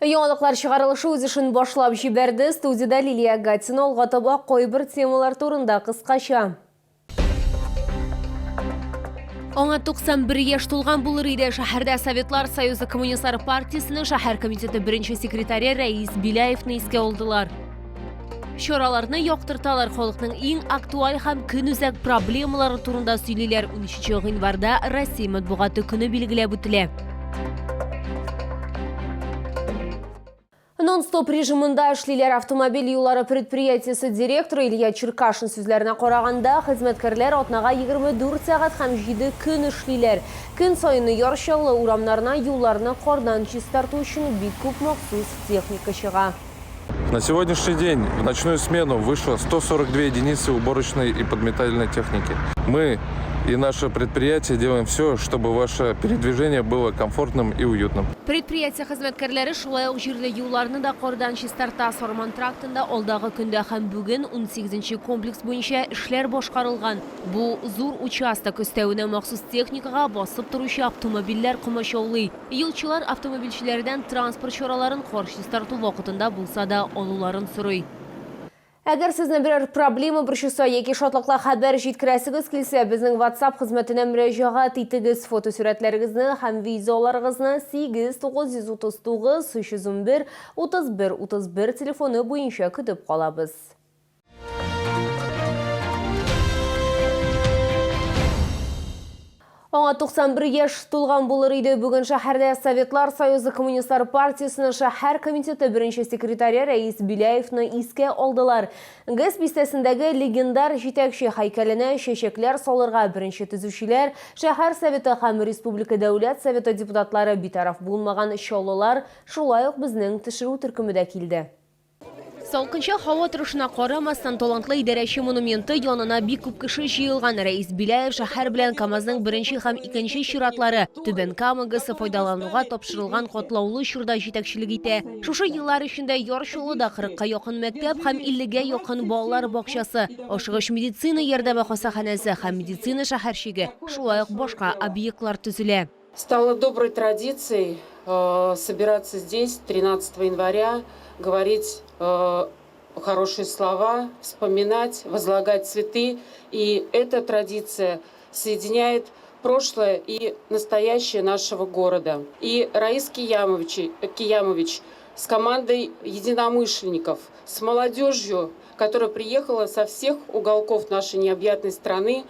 Яңалыклар чыгарылышы үз эшен башлап җибәрде. Студиядә Лилия Гатина алга таба кайбер темалар турында кыскача. Аңа 91 яшь тулган булыр иде. Шәһәрдә Советлар Союзы Коммунистлар партиясенең шәһәр комитеты беренче секретаре Рәис Беляевны искә алдылар. Чараларны яктырталар, халыкның иң актуаль һәм көнүзәк проблемалары турында сөйлиләр. 13 гыйнварда Россия матбугаты көне билгеләп үтелә. Нон-стоп режимында эшлиләр автомобиль юллары предприятиесе директоры Илья Черкашин сүзләренә караганда, хезмәткәрләр атнага 24 сәгать һәм 7 көн эшлиләр. Көн саен Яр Чаллы урамнарына юлларны кардан чистарту өчен бик күп махсус техника чыга. На сегодняшний день в ночную смену вышло 142 единицы уборочной и подметательной техники. Мы и наше предприятие делаем все, чтобы ваше передвижение было комфортным и уютным. Предприятие хезмәткәрләре шулай ук җирле юлларны да кардан чистарта. Сарман трактында алдагы көндә һәм бүген унсигезенче комплекс буенча эшләр башкарылган. Бу зур участок, өстәвенә махсус техникага басып торучы автомобильләр комачаулый. Юлчылар автомобильчеләрдән транспорт чараларын кар чистарту вакытында булса да алуларын сорый. Әгәр сезне берәр проблема борчыса яки шатлыклы хәбәр җиткерәсегез килсә, безнең WhatsApp хезмәтенә мөрәҗәгать итегез. Фотосурәтләрегезне һәм видеоларыгызны 8 939 311 31 31 телефоны буенча көтеп калабыз. Аңа 91 яшь тулган булыр иде. Бүген шәһәрдә Советлар Союзы Коммунистлар партиясенең шәһәр комитеты беренче секретаре Рәис Беляевны искә алдылар. ГЭС бистәсендәге легендар җитәкче һәйкәленә чәчәкләр салырга беренче төзүчеләр, шәһәр советы һәм республика Дәүләт Советы депутатлары, битараф булмаган чаллылар, шулай ук безнең төшерү төркеме дә килде. Салкынча һава торышына карамастан, талантлы идарәче монументы янына бик күп кеше җыелган. Рәис Беляев шәһәр белән КАМАЗның беренче һәм икенче чиратлары, Түбән Кама ГЭСы файдалануга тапшырылган катлаулы чорда җитәкчелек итә. Шушы еллар эчендә Яр Чаллыда кырыкка якын мәктәп һәм иллегә якын балалар бакчасы, ашыгыч медицина ярдәме хастаханәсе һәм медицина шәһәрчеге, шулай ук башка объектлар төзелә. Стало доброй традицией э, собираться здесь 13 января, говорить э, хорошие слова, вспоминать, возлагать цветы. И эта традиция соединяет прошлое и настоящее нашего города. И Раис Киямович, Киямович с командой единомышленников, с молодежью, которая приехала со всех уголков нашей необъятной страны,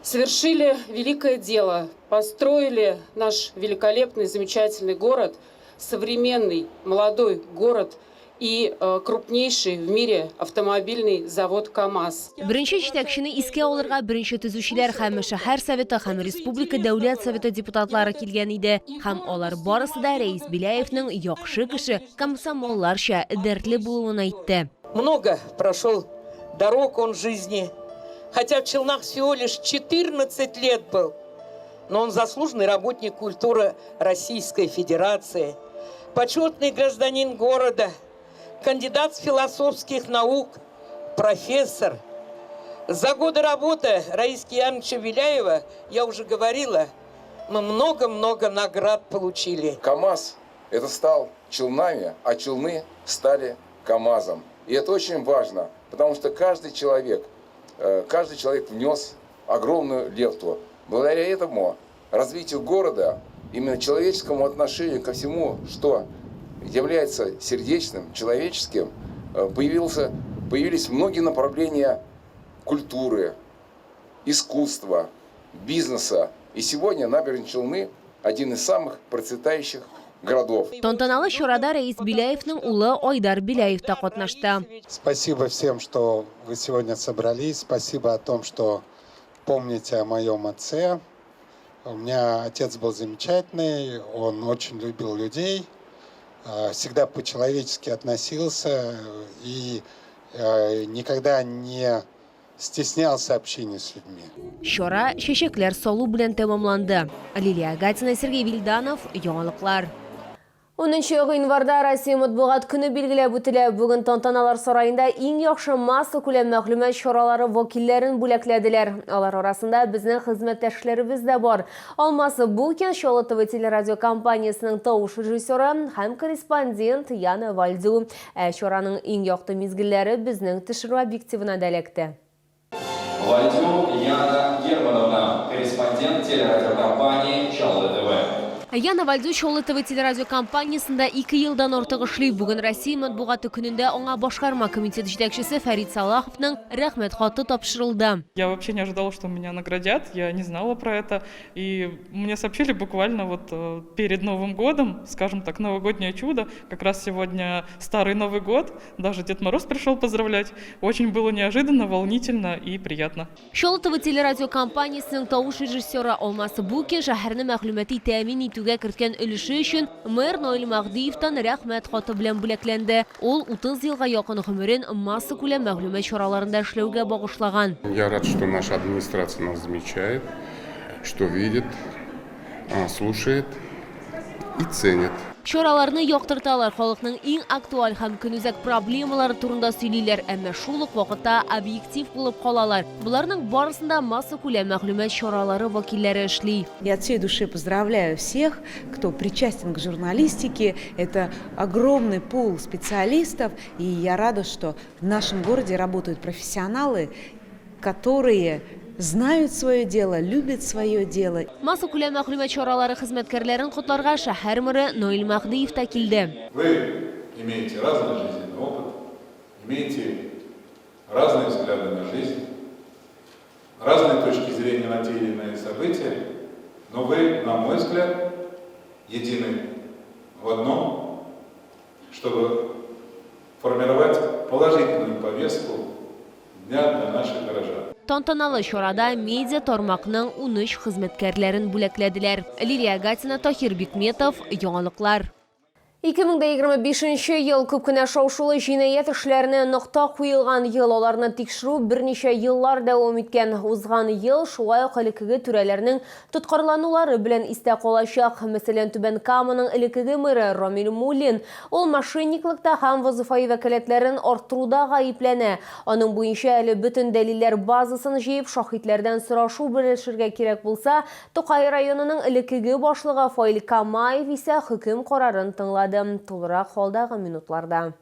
совершили великое дело, построили наш великолепный, замечательный город, современный, молодой город и э, крупнейший в мире автомобильный завод КАМАЗ. Беренче җитәкчене искә алырга беренче төзүчеләр һәм шәһәр советы һәм республика дәүләт советы депутатлары килгән иде. Һәм алар барысы да Рәис Беляевның яхшы кеше, комсомолларча дәртле булуын әйтте. Много прошел дорог он в жизни, хотя в Челнах всего лишь 14 лет был, но он заслуженный работник культуры Российской Федерации, почетный гражданин города, кандидат философских наук, профессор. За годы работы Раисы Кияновича Беляева, я уже говорила, мы много-много наград получили. КАМАЗ это стал Челнами, а Челны стали КАМАЗом. И это очень важно, потому что каждый человек, э, каждый человек внес огромную лепту. Благодаря этому развитию города, именно человеческому отношению ко всему, что является сердечным, человеческим, э, появился, появились многие направления культуры, искусства, бизнеса. И сегодня Набережные Челны один из самых процветающих городов. Тантаналы чарада Рәис Беляевның улы Айдар Беляев та катнашты. Спасибо всем, что вы сегодня собрались. Спасибо о том, что помните о моем отце. У меня отец был замечательный, он очень любил людей, э, всегда по-человечески относился и э, никогда не стеснялся общения с людьми. Чара чәчәкләр салу белән тәмамланды. Лилия Агатина, Сергей Вильданов, Яңалыклар. Унынчы гыйнварда Россия матбугат көне билгеләп үтелә. Бүген Тантаналар сараенда иң яхшы массакүләм мәгълүмат чаралары вәкилләрен бүләкләделәр. Алар арасында безнең хезмәттәшләребез дә бар. Алмаз Букин, Чаллы ТВ телерадиокомпаниясенең тавыш режиссеры һәм корреспондент Яна Вальдю. Ә чараның иң якты мизгелләре безнең төшерү объективына да эләкте. Вальдю Яна Германовна, корреспондент телерадиокомпании Чаллы ТВ. Яна Вальдю Чаллы ТВ телерадиокомпаниясендә ике елдан артык эшли. Бүген Россия матбугаты көнендә аңа башкарма комитет җитәкчесе Фәрит Салаховның Рәхмәт хаты тапшырылды. Я вообще не ожидала, что меня наградят, я не знала про это. И мне сообщили буквально вот э, перед Новым годом, скажем так, новогоднее чудо. Как раз сегодня Старый Новый год, даже Дед Мороз пришел поздравлять. Очень было неожиданно, волнительно и приятно. Чаллы ТВ телерадиокомпаниясенең тавыш режиссеры Алмаз Букин шәһәрне мәгълүмати тәэмин итүгә керткән өлеше өчен мэр Наил Мәһдиевтан Рәхмәт хаты белән бүләкләнде. Ул 30 елга якын гомерен массакүләм мәгълүмат чараларында эшләүгә багышлаган. Я рад, что наша администрация нас замечает, что видит, слушает и ценит. Чараларны яктырталар, халыкның иң актуаль һәм көнүзәк проблемалары турында сөйлиләр, әмма шул ук вакытта объектив булып калалар. Боларның барысын да массакүләм мәгълүмат чаралары вәкилләре эшли. Я от всей души поздравляю всех, кто причастен к журналистике. Это огромный пул специалистов, и я рада, что в нашем городе работают профессионалы, которые знают свое дело, любят свое дело. Массакүләм мәгълүмат чаралары хезмәткәрләрен котларга шәһәр мэры Наил Мәһдиев та килде. Вы имеете разный жизненный опыт, имеете разные взгляды на жизнь, разные точки зрения на те или иные события, но вы, на мой взгляд, едины в одном, чтобы формировать положительную повестку дня для наших горожан. Тантаналы чарада медиа тармакның 13 хезмәткәрләрен бүләкләделәр. Лилия Гатина, Таһир Бикметов, Яңалыклар. 2025 ел күп кенә шау-шулы җинаять эшләренә нокта куелган ел. Аларны тикшерү берничә еллар дәвам иткән. Узган ел шулай ук элеккеге түрәләрнең тоткарланулары белән истә калачак. Мәсәлән, Түбән Каманың элеккеге мэры Рамил Муллин. Ул мошенниклыкта һәм вазыйфаи вәкаләтләрен арттыруда гаепләнә. Аның буенча әле бөтен дәлилләр базасын җыеп, шаһитләрдән сорашу белешергә кирәк булса, Тукай районының элеккеге башлыгы Фаил Камаев исә хөкем карарын тыңлады. Тулырак алдагы минутларда.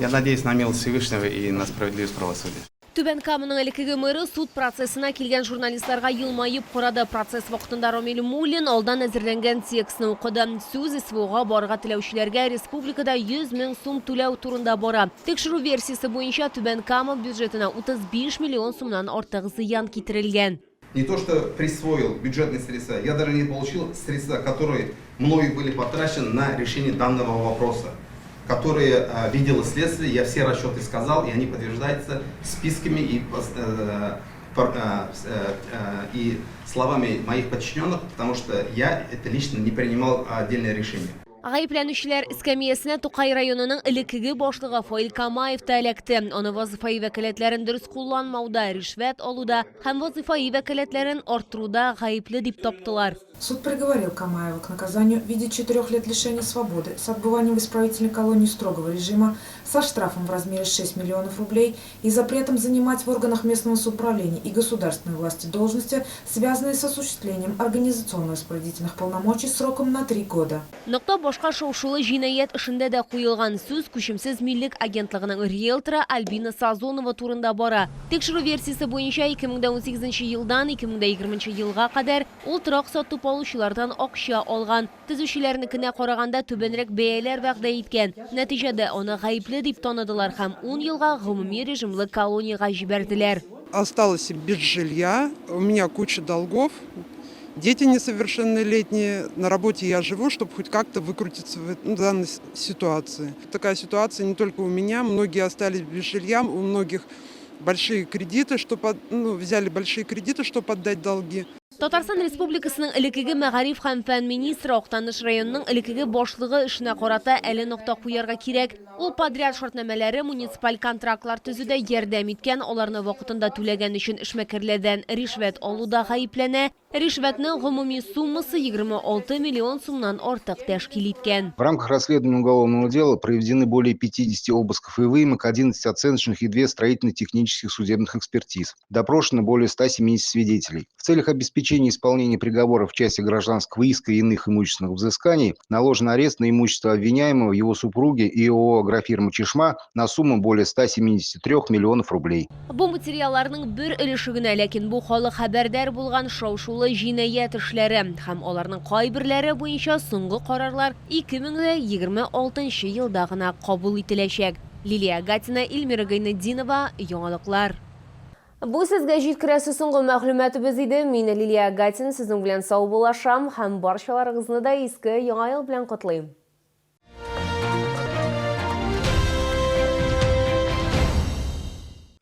Я надеюсь на милость Всевышнего и на справедливость правосудия. Түбән Каманың элеккеге мэры суд процессына килгән журналистларга елмаеп карады. Процесс вакытында Рамил Муллин алдан әзерләнгән текстны укыды. Сүз СВОга барырга теләүчеләргә республикада 100 мең сум түләү турында бара. Тикшерү версиясе буенча Түбән Кама бюджетына 35 миллион сумнан артык зыян китерелгән. Не то, что присвоил бюджетные средства, я даже не получил средства, которые мною были потрачены на решение данного вопроса, которые видело следствие, я все расчеты сказал, и они подтверждаются списками и словами моих подчиненных, потому что я это лично не принимал отдельное решение. Гаепләнүчеләр эскәмиясенә Тукай районының элеккеге башлыгы Фаил Камаев та эләкте. Аны вазыйфаи вәкаләтләрен дөрес кулланмауда, ришвәт алуда һәм вазыйфаи вәкаләтләрен арттыруда гаепле дип таптылар. Суд приговорил Камаева к наказанию в виде 4 лет лишения свободы с отбыванием в исправительной колонии строгого режима со штрафом в размере 6 миллионов рублей и запретом занимать в органах местного самоуправления и государственной власти должности, связанные с осуществлением организационно-распорядительных полномочий, сроком на 3 года. Нокта башка шау-шулы җинаять эшендә дә куелган. Сүз күчемсез милек агентлыгының риэлторы Альбина Сазонова турында бара. Тикшерү версиясе буенча 2018 елдан 2020 елга кадәр ул торак сатып алучылардан акча алган. Төзүчеләрнекенә караганда түбәнрәк бәяләр вәгъдә иткән. Нәтиҗәдә аны гаепле дип таныдылар һәм 10 елга гомуми режимлы колониягә җибәрделәр. Осталась без жилья, у меня куча долгов, дети несовершеннолетние, на работе я живу, чтобы хоть как-то выкрутиться в ну, данной ситуации. Такая ситуация не только у меня, многие остались без жилья, у многих большие кредиты, что, ну, взяли большие кредиты, чтобы отдать долги. Татарстан Республикасының элеккеге мәгариф һәм фән министры, Актаныш районының элеккеге башлыгы эшенә карата әле нокта куярга кирәк. Ул подряд шартнамәләре, муниципаль контрактлар төзүдә ярдәм иткән, аларны вакытында түләгән өчен эшмәкәрләрдән ришвәт алуда гаепләнә. Ришвәтнең гомуми суммасы 26 миллион сумнан артык тәшкил иткән. В рамках расследования уголовного дела проведены более 50 обысков и выемок, 11 оценочных и 2 строительно-технических судебных экспертиз. Допрошено более 170 свидетелей. В целях обеспечения исполнения приговора в части гражданского иска и иных имущественных взысканий наложен арест на имущество обвиняемого, его супруги и ООО «Агрофирма Чишма» на сумму более 173 миллионов рублей. Бу материалларның бер өлеше генә, ләкин бу халык хәбәрдар булган шау-шулы җинаять эшләре һәм аларның кайберләре буенча соңгы карарлар 2026 елда гына кабул ителәчәк. Лилия Гатина, Эльмира Гайнетдинова, Яңалыклар. Бу сезгә җиткерәсе соңгы мәгълүматыбыз иде. Мин, Лилия Гатина, сезнең белән саубуллашам һәм барчаларыгызны да иске Яңа ел белән котлыйм.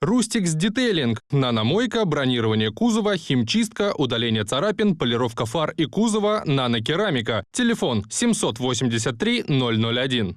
Рустикс Детейлинг. Наномойка, бронирование кузова, химчистка, удаление царапин, полировка фар и кузова, нанокерамика. Телефон 783 001.